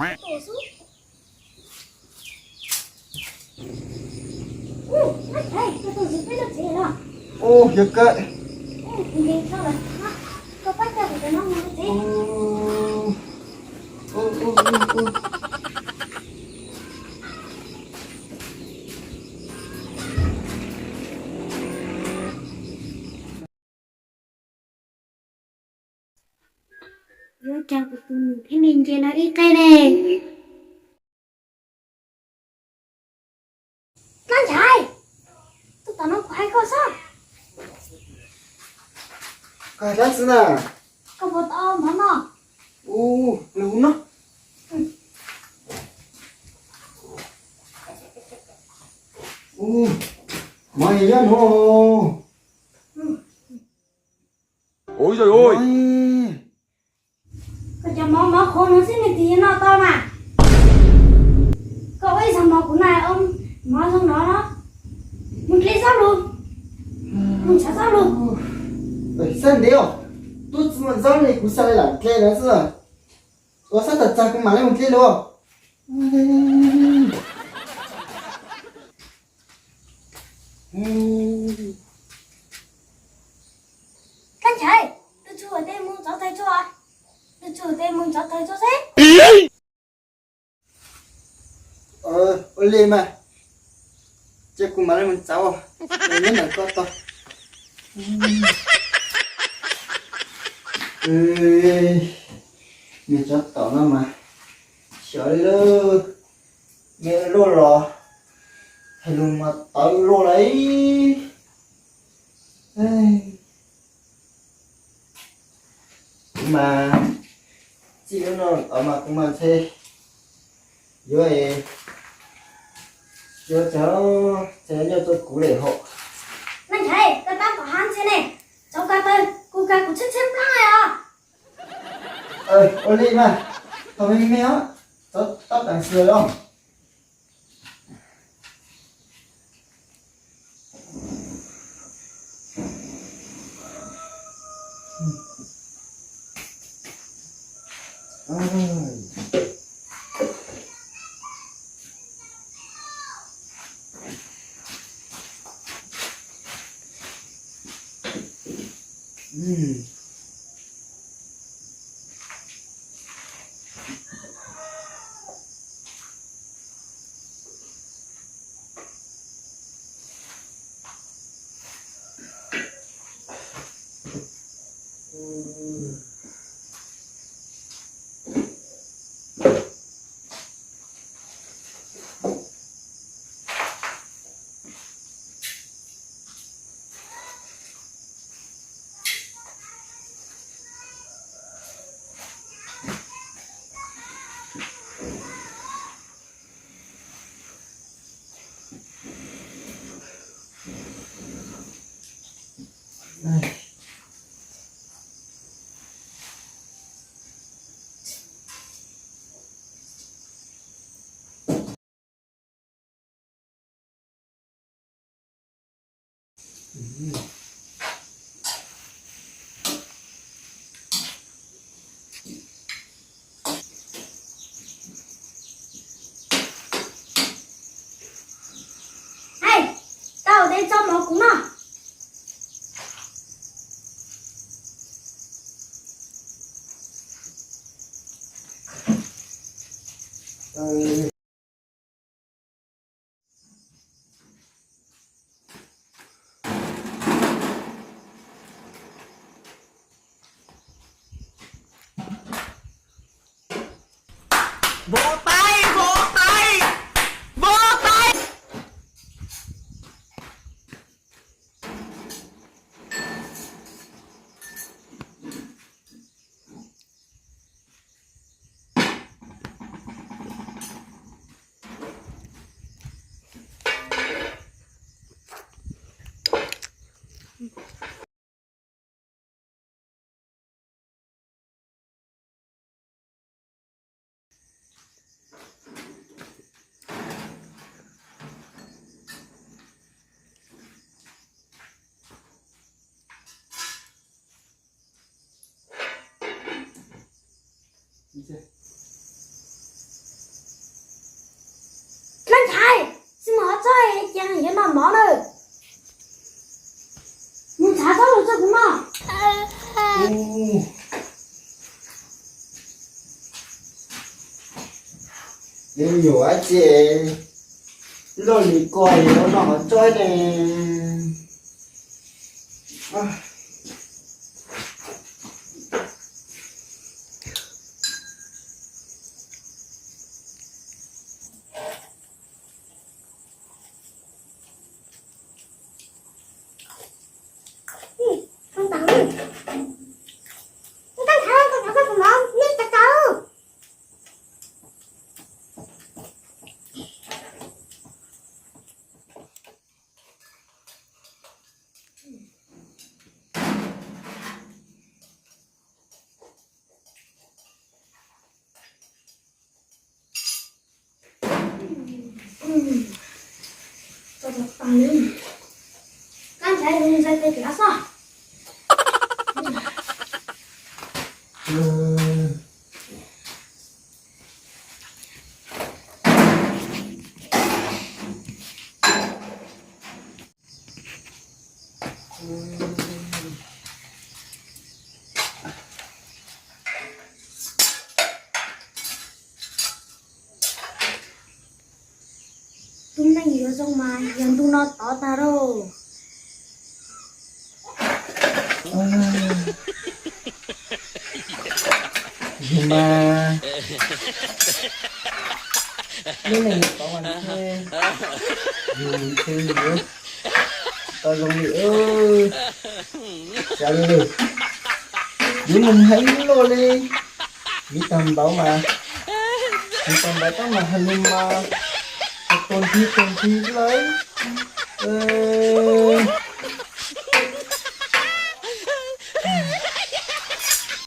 Ua, yog kawg. Yuav ua cas kuv tus nus thiaj li nce no ib qe ne? Dab Ntxhais, tuaj tom no kuv hais koj xwb. Koj hais dab tsi na? Koj puas tau mov no? Ub, nws hu no. Ub, mov nyob no. Ui, koj cov mov mov qhuav no xwb nws twb yuav noj tau na. Koj ua ib zaug mov kuv na, mov zoo no no. Mus dle txoj lus, mus nrhav txoj lus. Xab ntev os, tub txi muag ntxob li kuv xav li lam dle lawm xwb. Ua xab tas txag kuv mam li mus dle lus. Dab Ntxhais, lwm tsum tej mus txov tawg tso, lwm tsum tej mus txov tawg tso xwb. Ua li mas, ces kuv mam li mus txauv, nyob ntawm koj tau. Nws tsov tom no mas xyov li lawm, nws luaj los hais lus mas tawv luaj lawm. Kuv mas txij lub no tod mas kuv mas ntshe yuav, yuav txog, txog nyob rau kuv lawm hos. Dab Ntxhais, koj tab tom hais ntxiv ne, txov ko taw kuv kag kuv tshiab tshiab nplooj li os. Ua li mas, thaum me me os, txov tab tom xwm los. Hais, tau de txoj mov kuv noj. Vov taib, vov taib, vov taib. Nyuam ces loj li ko yuav noj qhov tsob ne. Tub neej yuav zoo mas yog ntu no tod tag lauj. Yog mas, lub neej tod mas ntshe yus ntshe yuav tsis tau zoo li. Xav li lawm, yuav mus heev loj li. Yuav tag npaum mas, yuav tag npaum tab mas hais lus mas, hais tuag nthi tuag nthi xwb lauj.